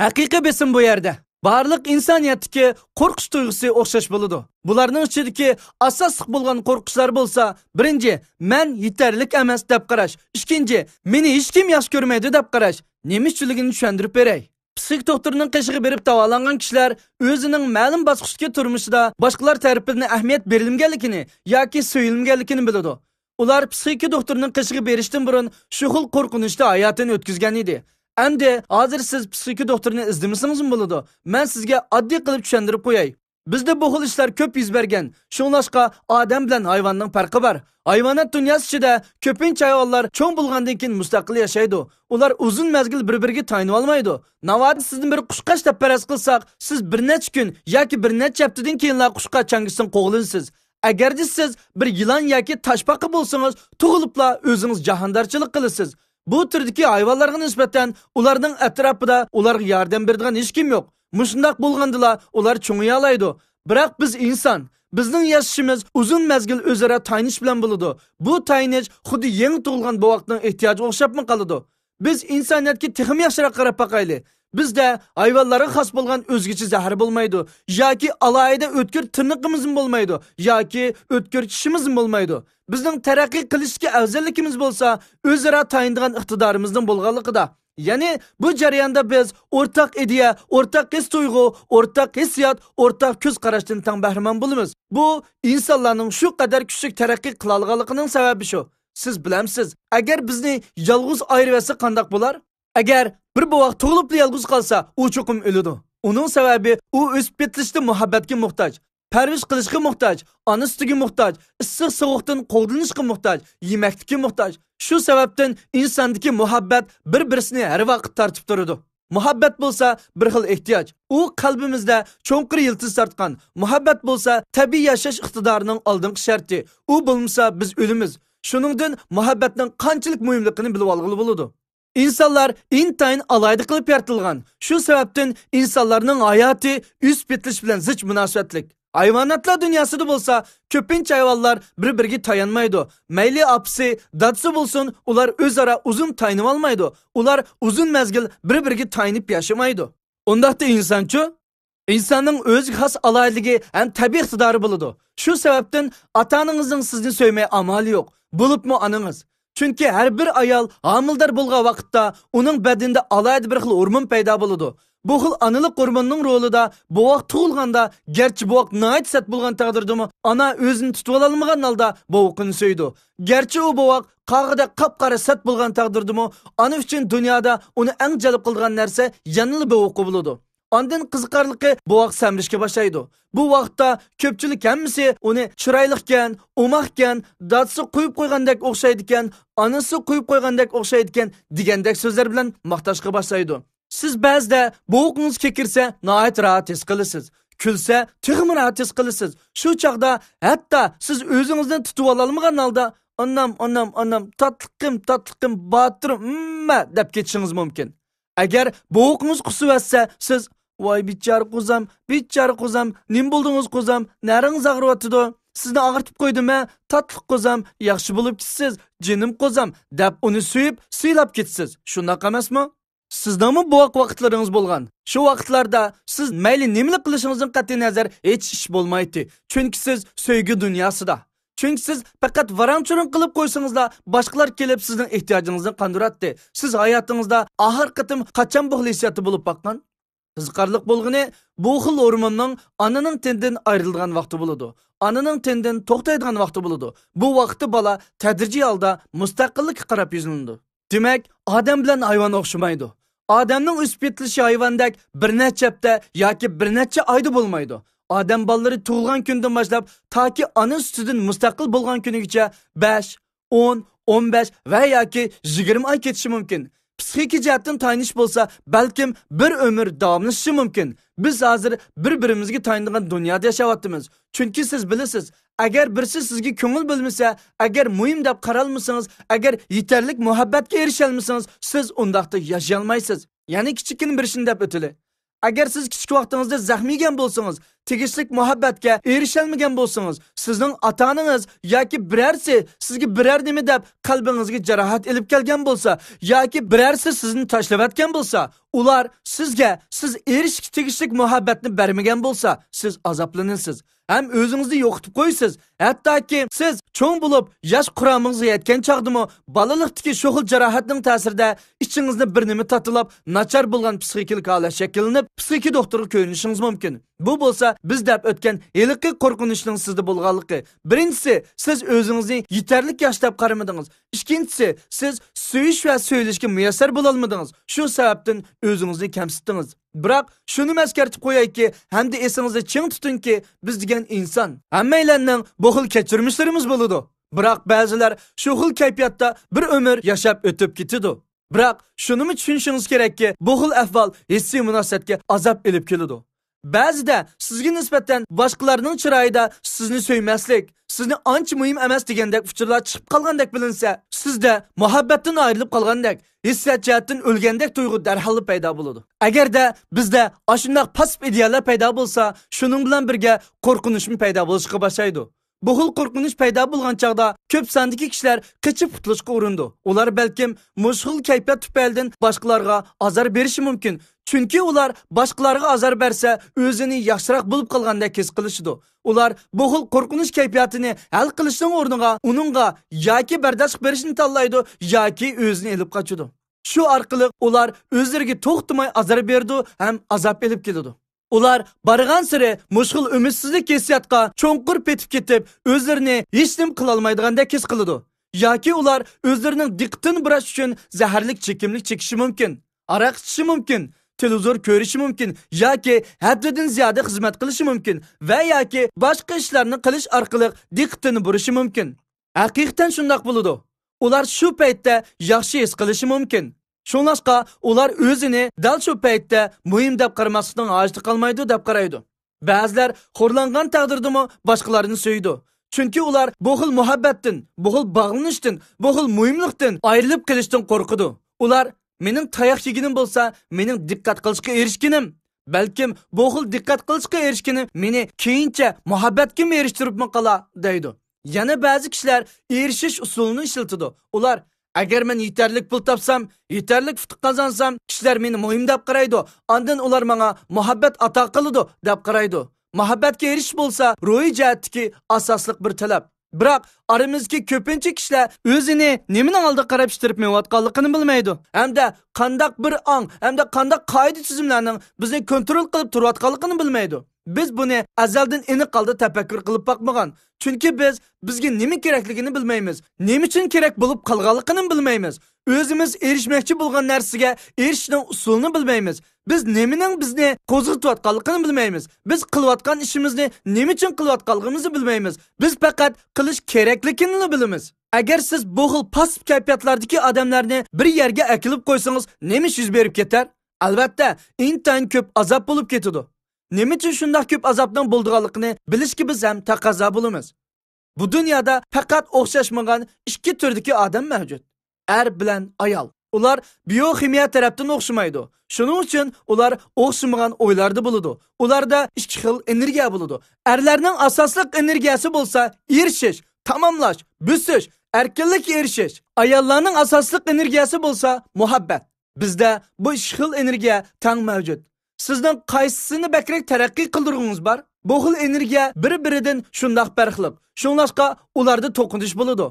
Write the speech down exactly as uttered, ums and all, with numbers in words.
ھەقىقىي بېسىم بۇ يەردە. بارلىق ئىنسانىيەتتىكى قورقۇش تۇيغۇسى ئوخشاش بولىدۇ. بۇلارنىڭ ئىچىدىكى ئاساسلىق بولغان قورقۇشلار بولسا، بىرىنچى، مەن يېتەرلىك ئەمەس دەپ قاراش، ئىككىنچى، مېنى ھېچكىم ياخشى كۆرمەيدۇ دەپ قاراش. نېمە ئۈچۈنلۈكىنى چۈشەندۈرۈپ بېرەي. پسىخىك دوختۇرنىڭ قېشىغا بېرىپ داۋالانغان كىشىلەر ئۆزىنىڭ مەلۇم باسقۇچتىكى تۇرمۇشىدا باشقىلار تەرىپىدىن ئەھمىيەت بېرىلمىگەنلىكىنى ياكى سۆيۈلمىگەنلىكىنى بىلىدۇ. ئۇلار پسىخىكا دوختۇرىنىڭ قېشىغا بېرىشتىن بۇرۇن شۇ خىل قورقۇنچتا ھاياتىنى ئۆتكۈزگەن ئىدى. ئەمدى ھازىر سىز پسىخىكا دوختۇرىنى ئىزدىمىسىڭىزمۇ بولىدۇ. مەن سىزگە ئاددىي قىلىپ چۈشەندۈرۈپ قوياي. بىزدە بۇ خىل ئىشلار كۆپ يۈز بەرگەن. شۇڭلاشقا ئادەم بىلەن ھايۋاننىڭ پەرقى بار. ھايۋانات دۇنياسى ئىچىدە كۆپىنچە ھايۋانلار چوڭ بولغاندىن كېيىن مۇستەقىل ياشايدۇ. ئۇلار ئۇزۇن مەزگىل بىر-بىرىگە تايىنىۋالمايدۇ. ناۋادا سىزنى بىر قۇشقاچ دەپ پەرەز قىلساق، سىز بىر نەچچە كۈن ياكى بىر نەچچە ھەپتىدىن كېيىنلا قۇشقاچ چاڭگىسىدىن قوغلىنىسىز. ئەگەردە سىز بىر يىلان ياكى تاشپاقا بولسىڭىز، تۇغۇلۇپلا ئۆزىڭىز جاھاندارچىلىق قىلىسىز. بۇ تۈردىكى ھايۋانلارغا نىسبەتەن ئۇلارنىڭ ئەتراپىدا ئۇلارغا ياردەم بېرىدىغان ھېچكىم يوق. مۇشۇنداق بولغاندىلا ئۇلار چوڭىيالايدۇ. بىراق بىز ئىنسان، بىزنىڭ ياشىشىمىز ئۇزۇن مەزگىل ئۆزئارا تايىنىش بىلەن بولىدۇ. بۇ تايىنىش خۇددى يېڭى تۇغۇلغان بوۋاقنىڭ ئېھتىياجىغا ئوخشاپمۇ قالىدۇ. بىز ئىنسانىيەتكە تېخىمۇ ياخشىراق قاراپ باقايلى. بىزدە ھايۋانلارغا خاس بولغان ئۆزگىچە زەھەر بولمايدۇ ياكى ئالاھىدە ئۆتكۈر تىرنىقىمىزمۇ بولمايدۇ ياكى ئۆتكۈر چىشىمىزمۇ بولمايدۇ. بىزنىڭ تەرەققىي قىلىشتىكى ئەۋزەللىكىمىز بولسا ئۆزئارا تايىنىدىغان ئىقتىدارىمىزنىڭ بولغانلىقىدا. يەنى بۇ جەرياندا بىز ئورتاق ئىدىيە، ئورتاق ھېس-تۇيغۇ، ئورتاق ھېسسىيات، ئورتاق كۆز قاراشتىن تەڭ بەھرىمەن بولىمىز. بۇ ئىنسانلارنىڭ شۇ قەدەر كۈچلۈك تەرەققىي قىلالىغانلىقىنىڭ سەۋەبى شۇ. سىز بىلەمسىز، ئەگەر بىزنى يالغۇز ئايرىۋەتسە قانداق بولار؟ ئەگەر بىر بوۋاق تۇغۇلۇپلا يالغۇز قالسا، ئۇ چوقۇم ئۆلىدۇ. ئۇنىڭ سەۋەبى ئۇ ئۆسۈپ يېتىلىشتە مۇھەببەتكە موھتاج، پەرۋىش قىلىشقا موھتاج، ئانا سۈتىگە موھتاج، ئىسسىق سوغۇقتىن قوغدىنىشقا موھتاج، يېمەكلىككە موھتاج. شۇ سەۋەبتىن ئىنساندىكى مۇھەببەت بىر-بىرسىنى ھەر ۋاقىت تارتىپ تۇرىدۇ. مۇھەببەت بولسا بىر خىل ئېھتىياج. ئۇ قەلبىمىزدە چوڭقۇر يىلتىز تارتقان. مۇھەببەت بولسا تەبىئىي ياشاش ئىقتىدارىنىڭ ئالدىنقى شەرتى. ئۇ بولمىسا بىز ئۆلىمىز. شۇنىڭدىن مۇھەببەتنىڭ قانچىلىك مۇھىملىقىنى بىلىۋالغىلى بولىدۇ. ئىنسانلار ئىنتايىن ئالاھىدە قىلىپ يارىتىلغان. شۇ سەۋەبتىن ئىنسانلارنىڭ ھاياتى ئۆسۈپ يېتىلىش بىلەن زىچ مۇناسىۋەتلىك. ھايۋاناتلار دۇنياسىدا بولسا كۆپىنچە ھايۋانلار بىر-بىرىگە تايانمايدۇ. مەيلى ئاپىسى، دادىسى بولسۇن، ئۇلار ئۆزئارا ئۇزۇن تايىنىۋالمايدۇ. ئۇلار ئۇزۇن مەزگىل بىر-بىرىگە تايىنىپ ياشىمايدۇ. ئۇنداقتا ئىنسانچۇ؟ ئىنساننىڭ ئۆزىگە خاس ئالاھىدىلىكى ھەم تەبىئىي ئىقتىدارى بولىدۇ. شۇ سەۋەبتىن ئاتا-ئانىڭىزنىڭ سىزنى سۆيمەي ئامالى يوق، بولۇپمۇ ئانىڭىز. چۈنكى ھەر بىر ئايال ھامىلىدار بولغان ۋاقىتتا ئۇنىڭ بەدىنىدە ئالاھىدە بىر خىل ھورمون پەيدا بولىدۇ. بۇ خىل ئانىلىق ھورموننىڭ رولىدا بوۋاق تۇغۇلغاندا، گەرچە بوۋاق ناھايىتى سەت بولغان تەقدىردىمۇ، ئانا ئۆزىنى تۇتۇۋالالمىغان ھالدا بوۋىقىنى سۆيىدۇ. گەرچە ئۇ بوۋاق قاغىدەك قاپقارا سەت بولغان تەقدىردىمۇ، ئانا ئۈچۈن دۇنيادا ئۇنى ئەڭ جەلپ قىلىدىغان نەرسە يەنىلا بوۋىقى بولىدۇ. ئاندىن قىزىقارلىقى بوۋاق سەمرىشكە باشلايدۇ. بۇ ۋاقىتتا كۆپچىلىك ھەممىسى ئۇنى چىرايلىقكەن، ئوماقكەن، دادىسى قويۇپ قويغاندەك ئوخشايدىكەن، ئانىسى قويۇپ قويغاندەك ئوخشايدىكەن دېگەندەك سۆزلەر بىلەن ماختاشقا باشلايدۇ. سىز بەزىدە بوۋىقىڭىز كېكىرسە ناھايىتى راھەت ھېس قىلىسىز. كۈلسە تېخىمۇ راھەت ھېس قىلىسىز. شۇ چاغدا ھەتتا سىز ئۆزىڭىزنى تۇتۇۋالالمىغان ھالدا، «ئانام، ئانام، ئانام، تاتلىقىم، تاتلىقىم، باتۇرۇم، ئىممە» دەپ كېتىشىڭىز مۇمكىن. ئەگەر بوۋىقىڭىز قۇسۇۋەتسە، سىز، «ۋاي بىچارە قوزام، بىچارە قوزام، نېمە بولدىڭىز قوزام، نەرىڭىز ئاغرىۋاتىدۇ؟ سىزنى ئاغرىتىپ قويدۇم ھە؟ تاتلىق قوزام، ياخشى بولۇپ كېتىسىز، جېنىم قوزام» دەپ ئۇنى سۆيۈپ، سىيلاپ كېتىسىز. شۇنداق ئەمەسمۇ؟ سىزنىڭمۇ بوۋاق ۋاقىتلىرىڭىز بولغان. شۇ ۋاقىتلاردا سىز مەيلى نېمىلا قىلىشىڭىزدىن قەتئىينەزەر ھېچ ئىش بولمايتتى. چۈنكى سىز سۆيگۈ دۇنياسىدا. چۈنكى سىز پەقەت ۋاراڭ-چۇرۇڭ قىلىپ قويسىڭىزلا، باشقىلار كېلىپ سىزنىڭ ئېھتىياجىڭىزنى قاندۇراتتى. سىز ھاياتىڭىزدا ئاخىرقى قېتىم قاچان بۇ خىل ھېسسىياتتا بولۇپ باققان؟ قىزىقارلىق بولغىنى، بۇ خىل ھورموننىڭ ئانىنىڭ تېنىدىن ئايرىلىدىغان ۋاقتى بولىدۇ. ئانىنىڭ تېنىدىن توختايدىغان ۋاقتى بولىدۇ. بۇ ۋاقىتتا بالا تەدرىجىي ھالدا مۇستەقىللىككە قاراپ يۈزلىنىدۇ. دېمەك، ئادەم بىلەن ھايۋان ئوخشىمايدۇ. ئادەمنىڭ ئۆسۈپ يېتىلىشى ھايۋاندەك بىر نەچچە ھەپتە ياكى بىر نەچچە ئايدا بولمايدۇ. ئادەم بالىلىرى تۇغۇلغان كۈندىن باشلاپ تاكى ئانا سۈتىدىن مۇستەقىل بولغان كۈنىگىچە بەش، ئون، ئون بەش ۋە ياكى يىگىرمە ئاي كېتىشى مۇمكىن. پسىخىكا جەھەتتىن تايىنىش بولسا، بەلكىم بىر ئۆمۈر داۋاملىشىشى مۇمكىن. بىز ھازىر بىر-بىرىمىزگە تايىنىدىغان دۇنيادا ياشاۋاتىمىز. چۈنكى سىز بىلىسىز، ئەگەر بىرسى سىزگە كۆڭۈل بۆلمىسە، ئەگەر مۇھىم دەپ قارالمىسىڭىز، ئەگەر يېتەرلىك مۇھەببەتكە ئېرىشەلمىسىڭىز، سىز ئۇنداقتا ياشىيالمايسىز. يەنە كىچىككىنە بىر ئىشنى دەپ ئۆتىلى. ئەگەر سىز كىچىك ۋاقتىڭىزدا زەخمى يېگەن بولسىڭىز، تېگىشلىك مۇھەببەتكە ئېرىشەلمىگەن بولسىڭىز، سىزنىڭ ئاتا-ئانىڭىز ياكى بىرەرسى سىزگە بىرەر نېمە دەپ قەلبىڭىزگە جاراھەت ئېلىپ كەلگەن بولسا، ياكى بىرەرسى سىزنى تاشلىۋەتكەن بولسا، ئۇلار سىزگە سىز ئېرىشىشكە تېگىشلىك مۇھەببەتنى بەرمىگەن بولسا، سىز ئازابلىنىسىز ھەم ئۆزىڭىزنى يوقىتىپ قويىسىز. ھەتتاكى سىز چوڭ بولۇپ، ياش قۇرامىڭىزغا يەتكەن چاغدىمۇ بالىلىقتىكى شۇ خىل جاراھەتنىڭ تەسىرىدە ئىچىڭىزنى بىر نېمە تاتىلاپ، ناچار بولغان پسىخىكىلىق ھالەت شەكىللىنىپ، پسىخىك دوختۇرغا كۆرۈنۈشىڭىز مۇمكىن. بۇ بولسا بىز دەپ ئۆتكەن ھېلىقى قورقۇنچنىڭ سىزدە بولغانلىقى. بىرىنچىسى، سىز ئۆزىڭىزنى يېتەرلىك ياخشى دەپ قارىمىدىڭىز. ئىككىنچىسى، سىز سۆيۈش ۋە سۆيۈلۈشكە مۇيەسسەر بولالمىدىڭىز. شۇ سەۋەبتىن ئۆزىڭىزنى كەمسىتتىڭىز. بىراق، شۇنىمۇ ئەسكەرتىپ قويايكى، ھەمدە ئېسىڭىزدە چىڭ تۇتۇڭكى، بىز دېگەن ئىنسان. ھەممەيلەننىڭ بۇ خىل كەچۈرمىشلىرىمىز بولىدۇ. بىراق، بەزىلەر شۇ خىل كەيپىياتتا بىر ئۆمۈر ياشاپ ئۆتۈپ كېتىدۇ. بىراق، شۇنىمۇ چۈشىنىشىڭىز كېرەككى، بۇ خىل ئەھۋال ھېسسىي مۇناسىۋەتكە ئازاب ئېلىپ كېلىدۇ. بەزىدە سىزگە نىسبەتەن باشقىلارنىڭ چىرايىدا سىزنى سۆيمەسلىك، سىزنى ئانچە مۇھىم ئەمەس دېگەندەك ئۇچۇرلار چىقىپ قالغاندەك بىلىنسە، سىزدە مۇھەببەتتىن ئايرىلىپ قالغاندەك، ھېسسىيات جەھەتتىن ئۆلگەندەك تۇيغۇ دەرھاللا پەيدا بولىدۇ. ئەگەردە بىزدە ئاشۇنداق پاسسىپ ئىدىيەلەر پەيدا بولسا، شۇنىڭ بىلەن بىرگە قورقۇنچمۇ پەيدا بولۇشقا باشلايدۇ. بۇ خىل قورقۇنچ پەيدا بولغان چاغدا كۆپ ساندىكى كىشىلەر قېچىپ قۇتۇلۇشقا ئۇرۇنىدۇ. ئۇلار بەلكىم مۇشۇ خىل كەيپىيات تۈپەيلىدىن باشقىلارغا ئازار بېرىشى مۇمكىن. چۈنكى ئۇلار باشقىلارغا ئازار بەرسە، ئۆزىنى ياخشىراق بولۇپ قالغاندەك ھېس قىلىشىدۇ. ئۇلار بۇ خىل قورقۇنچ كەيپىياتىنى ھەل قىلىشنىڭ ئورنىغا ئۇنىڭغا ياكى بەرداشلىق بېرىشنى تاللايدۇ، ياكى ئۆزىنى ئېلىپ قاچىدۇ. شۇ ئارقىلىق ئۇلار ئۆزلىرىگە توختىماي ئازار بېرىدۇ ھەم ئازاب ئېلىپ كېلىدۇ. ئۇلار بارغانسېرى مۇشۇ خىل ئۈمىدسىزلىك ھېسسىياتقا چوڭقۇر پېتىپ كېتىپ، ئۆزلىرىنى ھېچنېمە قىلالمايدىغاندەك ھېس قىلىدۇ. ياكى ئۇلار ئۆزلىرىنىڭ دىققىتىنى بۇراش ئۈچۈن زەھەرلىك چېكىملىك چېكىشى مۇمكىن، ھاراق ئىچىشى مۇمكىن، تېلېۋىزور كۆرۈشى مۇمكىن ياكى ھەددىدىن زىيادە خىزمەت قىلىشى مۇمكىن ۋە ياكى باشقا ئىشلارنى قىلىش ئارقىلىق دىققىتىنى بۇرىشى مۇمكىن. ھەقىقەتەن شۇنداق بولىدۇ. ئۇلار شۇ پەيتتە ياخشى ھېس قىلىشى مۇمكىن. شۇڭلاشقا ئۇلار ئۆزىنى دەل شۇ پەيتتە مۇھىم دەپ قارىماسلىقنىڭ ھاجىتى قالمايدۇ دەپ قارايدۇ. بەزىلەر خورلانغان تەقدىردىمۇ باشقىلارنى سۆيىدۇ. چۈنكى ئۇلار بۇ خىل مۇھەببەتتىن، بۇ خىل باغلىنىشتىن، بۇ خىل مۇھىملىقتىن ئايرىلىپ قېلىشتىن قورقىدۇ. ئۇلار، مېنىڭ تاياق يېگىنىم بولسا، مېنىڭ دىققەت قىلىشقا ئېرىشكىنىم. بەلكىم بۇ خىل دىققەت قىلىشقا ئېرىشكىنىم مېنى كېيىنچە مۇھەببەتكىمۇ ئېرىشتۈرۈپمۇ قالا، دەيدۇ. يەنە بەزى كىشىلەر ئېرىشىش ئۇسۇلىنى ئىشلىتىدۇ. ئۇلار، ئەگەر مەن يېتەرلىك پۇل تاپسام، يېتەرلىك ئۇتۇق قازانسام، كىشىلەر مېنى مۇھىم دەپ قارايدۇ، ئاندىن ئۇلار ماڭا مۇھەببەت ئاتا قىلىدۇ، دەپ قارايدۇ. مۇھەببەتكە ئېرىشىش بولسا روھىي جەھەتتىكى ئاساسلىق بىر تەلەپ. بىراق، ئارىمىزدىكى كۆپىنچە كىشىلەر ئۆزىنى نېمىنىڭ ئالدىغا قاراپ ئىتتىرىپ مېڭىۋاتقانلىقىنى بىلمەيدۇ ھەمدە قانداق بىر ئاڭ ھەمدە قانداق قائىدە-تۈزۈملەرنىڭ بىزنى كونترول قىلىپ تۇرۇۋاتقانلىقىنى بىلمەيدۇ. بىز بۇنى ئەزەلدىن ئېنىق ھالدا تەپەككۇر قىلىپ باقمىغان. چۈنكى بىز بىزگە نېمە كېرەكلىكىنى بىلمەيمىز، نېمە ئۈچۈن كېرەك بولۇپ قالغانلىقىنىمۇ بىلمەيمىز. ئۆزىمىز ئېرىشمەكچى بولغان نەرسىگە ئېرىشىشنىڭ ئۇسۇلىنى بىلمەيمىز. بىز نېمىنىڭ بىزنى قوزغىتىۋاتقانلىقىنى بىلمەيمىز. بىز قىلىۋاتقان ئىشىمىزنى نېمە ئۈچۈن قىلىۋاتقانلىقىمىزنى بىلمەيمىز. بىز پەقەت قىلىش كېرەكلىكىنىلا بىلىمىز. ئەگەر سىز بۇ خىل پاسسىپ كەيپىياتلاردىكى ئادەملەرنى بىر يەرگە ئەكېلىپ قويسىڭىز، نېمە ئىش يۈز بېرىپ كېتەر؟ ئەلۋەتتە، ئىنتايىن كۆپ ئازاب بولۇپ كېتىدۇ. نېمە ئۈچۈن شۇنداق كۆپ ئازابنىڭ بولىدىغانلىقىنى بىلىشكە بىز ھەم تەقەززا بولىمىز. بۇ دۇنيادا پەقەت ئوخشاشمىغان ئىككى تۈردىكى ئادەم مەۋجۇت. ئەر بىلەن ئايال. ئۇلار بىيوخىمىيە تەرەپتىن ئوخشىمايدۇ. شۇنىڭ ئۈچۈن ئۇلار ئوخشىمىغان ئويلاردا بولىدۇ. ئۇلاردا ئىككى خىل ئېنېرگىيە بولىدۇ. ئەرلەرنىڭ ئاساسلىق ئېنېرگىيەسى بولسا ئېرىشىش، تاماملاش، بۆسۈش، ئەركىنلىككە ئېرىشىش. ئاياللارنىڭ ئاساسلىق ئېنېرگىيەسى بولسا مۇھەببەت. بىزدە بۇ ئىككى خىل ئېنېرگىيە تەڭ مەۋجۇت. سىزنىڭ قايسىسىنى بەكرەك تەرەققىي قىلدۇرغۇڭىز بار؟ بۇ خىل ئېنېرگىيە بىر-بىرىدىن شۇنداق پەرقلىق. شۇڭلاشقا ئۇلاردا توقۇنۇش بولىدۇ.